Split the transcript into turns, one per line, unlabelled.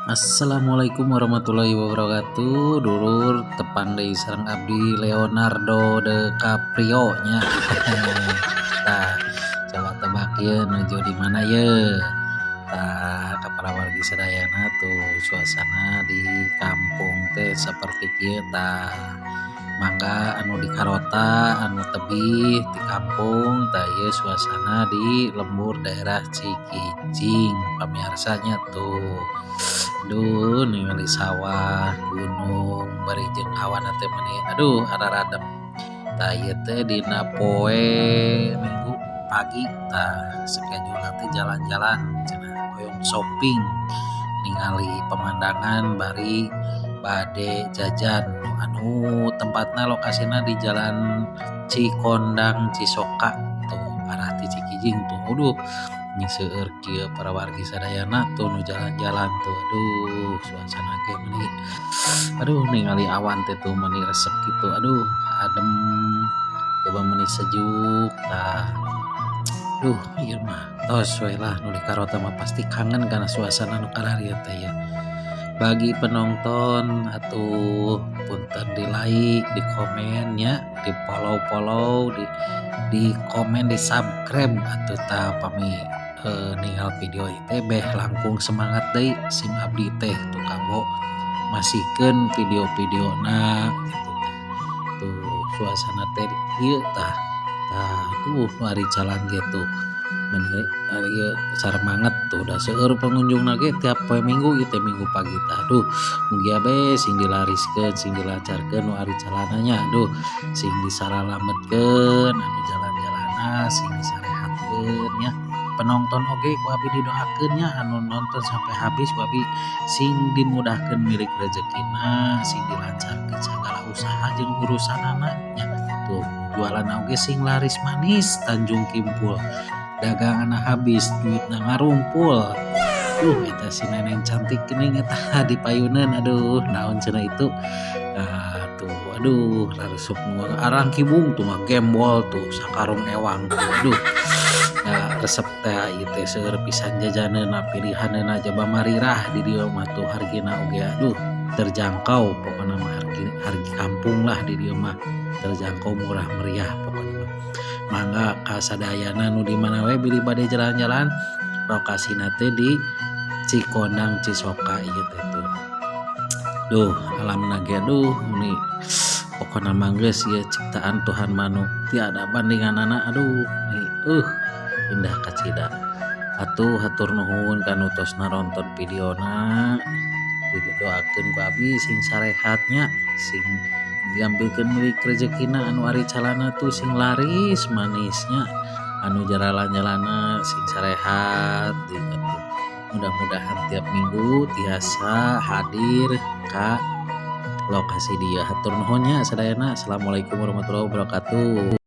Assalamualaikum warahmatullahi wabarakatuh, dulur. Tepang deui sareng abdi, Leonardo DiCaprio nya. Tah, coba tebak ye nuju di mana ye. Tah, ka para wargi sadayana, tuh suasana di kampung teh seperti kieu. Tah, mangga anu di karota, anu tebih di kampung. Tah, ieu suasana di lembur daerah Cikijing, pamiarsa nya. Tuh, duh, ningali sawah, gunung, bari jeung awanna teh meuni, aduh, araradep. Tah, ieu teh dina poe Minggu pagi. Tah, schedule teh jalan-jalan cenah, hoyong shopping, ningali pemandangan bari bade jajan. Anu tempatna, lokasina di Jalan Cikondang, Cisoka, tuh arah ti Cikijing tuh. Aduh, nya seueur kieu para wargi sadayana tuh nu jalan-jalan tuh. Aduh, suasana ge meuni, aduh, ningali awan teh tuh meuni resep kitu, aduh, adem, coba meuni sejuk. Tah, duh, ieu mah tos we lah, nu di karota mah pasti kangen kana suasana nu kararieu teh ya. Bagi penonton atuh punten di like, di komen nya, di follow-follow, di komen, di subscribe atuh. Tah, pami ningal video ieu teh beh langkung semangat deui sim abdi teh tuh kanggo masihkeun video-videona gitu. Tuh, suasana teh kieu. Tah, tah, tuh nu ari jalan ge tuh meuni ieu saremanget tuh, da seueur pengunjungna ge tiap poe Minggu ieu teh, Minggu pagi. Tah, aduh, mugia be sing dilariskeun, sing dilancarkeun nu ari calana nya. Aduh, sing disaralametkeun anu jalan-jalanna, sing disarehatkeun nya. Penonton oge ku abi didoakeun nya, anu nonton sampai habis ku abi sing dimudahkeun milik rezekina, sing dilancarkeun sagala usaha jeung urusanana nya. Tuh, jualan oge sing laris manis Tanjung Kimpul, daganganna habis, duitna ngarumpul. Tuh, eta si neneng cantik geuning eta di payuneun. Aduh, naon cenah itu. Nah, tuh, aduh, raresep arang kibung tuh mah, gembol tuh sakarung ewang tuh. Aduh, nah, resep teh ieu teh, seueur pisan jajaneunna, pilihanna, jaba marirah di dieu mah. Tuh, hargina oge, aduh, terjangkau pokona mah, hargi hargi kampung lah di dieu mah, terjangkau, murah meriah pokona mah. Mangga ka sadayana nu di mana we bilih bade jalan-jalan, lokasina teh di Cikondang, Cisoka ieu teh. Tuh, duh, alamna ge, aduh, meni pokona mah geus ieu ciptaan Tuhan mah nu tiada bandinganana. Aduh, indah kacida. Atuh, hatur nuhun kanu tos naronton videona. Didoakeun ku abi sing sarehat nya, sing digampilkeun milik rezekina, anu ari calana tuh sing laris manis nya, anu jalan-jalanna sing sarehat. Mudah-mudahan tiap minggu tiasa hadir ka lokasi dieu. Hatur nuhun nya sadayana. Assalamualaikum warahmatullahi wabarakatuh.